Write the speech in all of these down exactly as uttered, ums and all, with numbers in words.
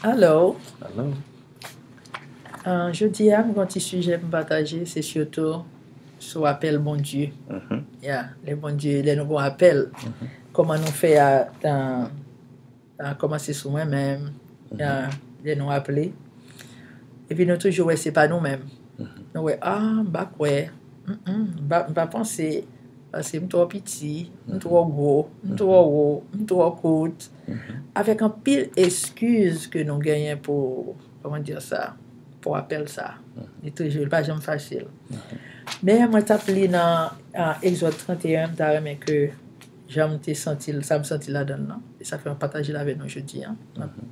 Alo. Alo. Ah, jodi a, m gen yon ti sijè pou m pataje, se sitou sou apèl Bondye. Mhm. Ya, lè Bondye, lè nou gen yon apèl, Mhm. kòman nou fè a, a, a kòmanse sou mwen menm, Mhm. a, lè nou aple. Epi nou toujou wè se pa nou menm. Mhm. Nou wè, ah, m pa kwè, mm, mm, m pa, m pa panse, paske m twò piti, m twò gwo, m twò wo, m twò kout. Mhm. Avèk anpil eskiz ke nou genyen pou, kòman di sa, pou apèl sa. Mhm. Li toujou, li pa janm fasil. Mhm. Men mwen t ap li nan, ah, Egzòd trannteyen, m ta renmen ke jan m te santi l, sa m santi ladan l lan. E sa fè m pataje l avè nou jodi a. Mhm.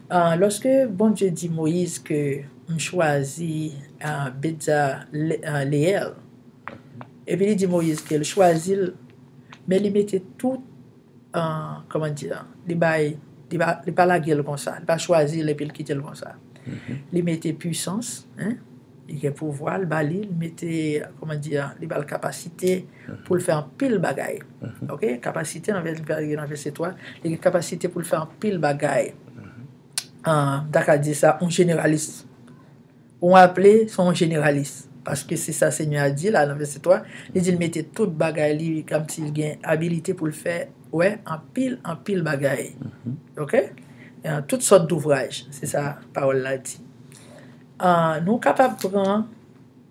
Ah, lòske Bondye di Moyiz ke m chwazi, ah, Bezaleyèl, epi li di Moyiz ke l chwazi l, men li mete tout, ah, kòman di, li bay, li pa, li pa lage l konsa, li pa chwazi l epi l kite l konsa. Mhm. Li mete pwisans, en, li gen pouvwa, l ba li, li mete, kòman di, li ba l kapasite pou l fè anpil bagay. Mhm. Ok? Kapasite nan vè-, nan vèsè twa, li gen kapasite pou l fè anpil bagay. Mhm. Ah, m ta ka di sa, yon jeneralis. Ou aple, se yon jeneralis. Paske se sa Senyè a di la nan vèsè twa. Li di l mete tout bagay li, kòmsi l gen abilite pou l fè, wè, anpil, anpil bagay. Mhm. Ok? E, tout sòt douvraj, se sa pawòl la di. Ah, nou kapab pran,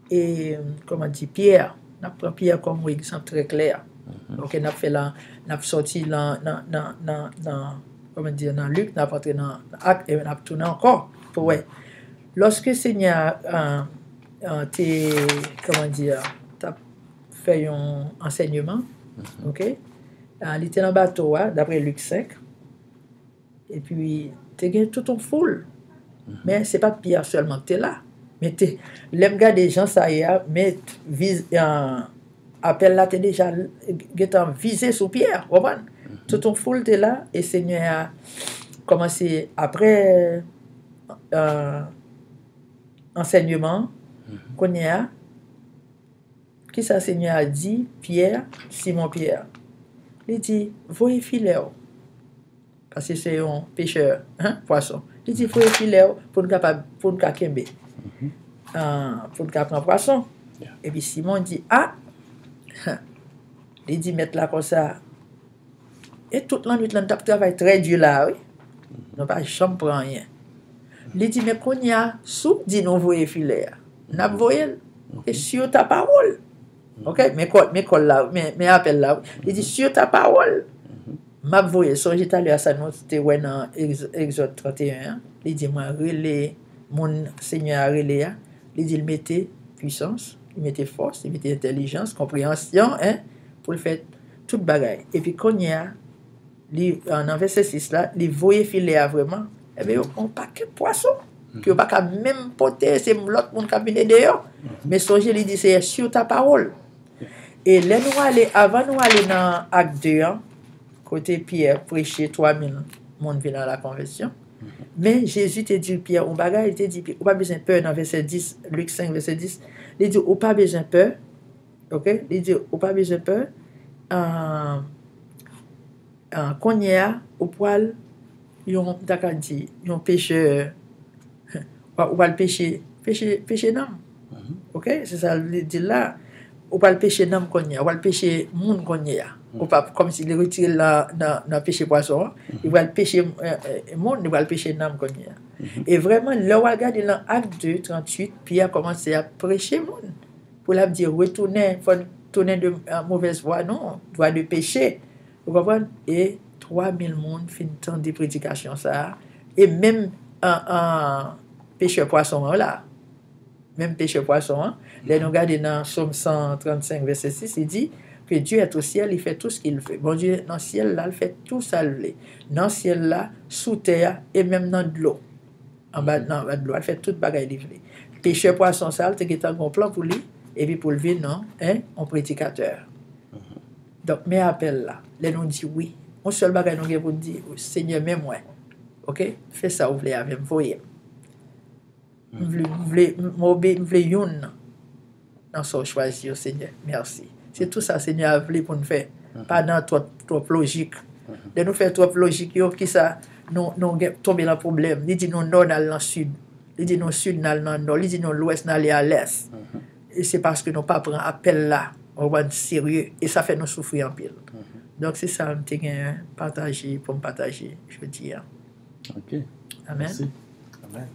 e, kòman di, Pyè. N ap pran Pyè kòm yon egzanp trè klè. Mhm. Ok, n ap fè la, n ap sòti nan, nan, nan, nan, nan, kòman di, nan Lik, n ap antre nan, nan Ak, e n ap tounen ankò pou wè. Lòske Senyè a, a, a, te, kòman di, a, t ap fè yon ansèyman, Mhm. ok? A, li te nan bato a, daprè Lik senk, epi te gen tout yon foul. Mhm. Men se pa t Pyè sèlman ki te la. Men te, lè m gade jan sa ye a, men viz, a, apèl la te deja gentan vize sou Pyè, w konprann? Mhm. Tout yon foul te la, e Senyè a kòmanse, aprè, a, ansèyman an, Mhm. kounye a, kisa Senyè a di Pyè, Simon Pyè? Li di, voye filè w. Paske se yon pechè, en, pwason. Li di, voye filè w pou n kapab, pou n ka kenbe. Mhm. Ah, pou n ka pran pwason. Yeah. Epi Simon di, a! Li di mèt la konsa, e tout lannwit la, n t ap travay trè di la, wi. Nou pa janm pran anyen. Li di, men kounye a, si w di nou voye filè a, n ap voye l. E sur ta parole. Ok? Men kòl, men kòl la, men, men apèl la, wi. Li di, sur ta parole, m ap voye l. Sonje talè a sa nou te wè nan Egz-, Egzòd trannteyen an. Li di, mwen rele moun Senyè a rele a. Li di, l mete pwisans, li mete fòs, li mete entèlijans, konpreyansyon, en, pou l fè tout bagay. Epi kounye a, li, a, nan vèsè sis la, li voye filè a vrèman. Ebyen, yo pran yon pakèt pwason, ke yo pa ka menm pote, se lòt moun k ap vin ede yo. Men sonje, li di, Seyè, sur ta parole. E lè nou ale, avan nou ale nan Ak de an, kote Pyè preche, twa mil moun vin a la konvèsyon. Men Jezi te di Pyè yon bagay, li te di, ou pa bezwen pè, nan vèsè dis, Lik senk, vèsè dis, li di, ou pa bezwen pè, ok? Li di, ou pa bezwen pè, ah, ah, kounye a, ou pral yon, m ta ka di, yon pechè, ou pral peche, peche, peche nanm. Mhm. Ok? Se sa li di la. Ou pral peche nanm kounye a, ou pral peche moun kounye a. Ou pa, kòmsi li retire l nan, nan, nan peche pwason an, li pral peche, eh, eh, moun, li pral peche nanm kounye a. E vrèman, lè w al gade nan Ak de, tranntuit, Pyè kòmanse ap preche moun. Pou l ap di, retounen, fò n tounen de, ah, movèz vwa nou, vwa de peche. Ou konprann? E twa mil moun fin tande predikasyon sa a. E menm, ah, ah, pechè pwason an la, menm pechè pwason an, lè nou gade nan Sòm san trannsenk, vèsè sis, li di, que Dieu est au ciel, il fait tout ce qu'il veut. Bondye nan syèl la, l fè tou sa l vle. Nan syèl la, sou tè a, e menm nan dlo. Anba, nan anba dlo a, l fè tout bagay li vle. Pechè pwason sa a, l te gentan gen yon plan pou li, epi pou l vin yon, en, yon predikatè. Donk, men apèl la. Lè nou di wi, yon sèl bagay nou gen pou n di, Senyè, men mwen. Ok? Fè sa ou vle avè m, voye m. M vle, m vle, m obe, m vle youn nan sa w chwazi yo, Senyè. Mèsi. Se tou sa Senyè a vle pou n fè. Pa nan twòp, twòp lojik. Lè nou fè twòp lojik yo, kisa, nou, nou gen, tonbe nan pwoblèm. Li di nou nò, n al nan sid. Li di nou sid, n al nan nò. Li di nou lwès, n ale a lès. E se paske nou pa pran apèl la, w konprann, serye. E sa fè nou soufri anpil. Donk, se sa m te gen pataje pou m pataje jodi a. Ok. Amen. Mèsi. Amen.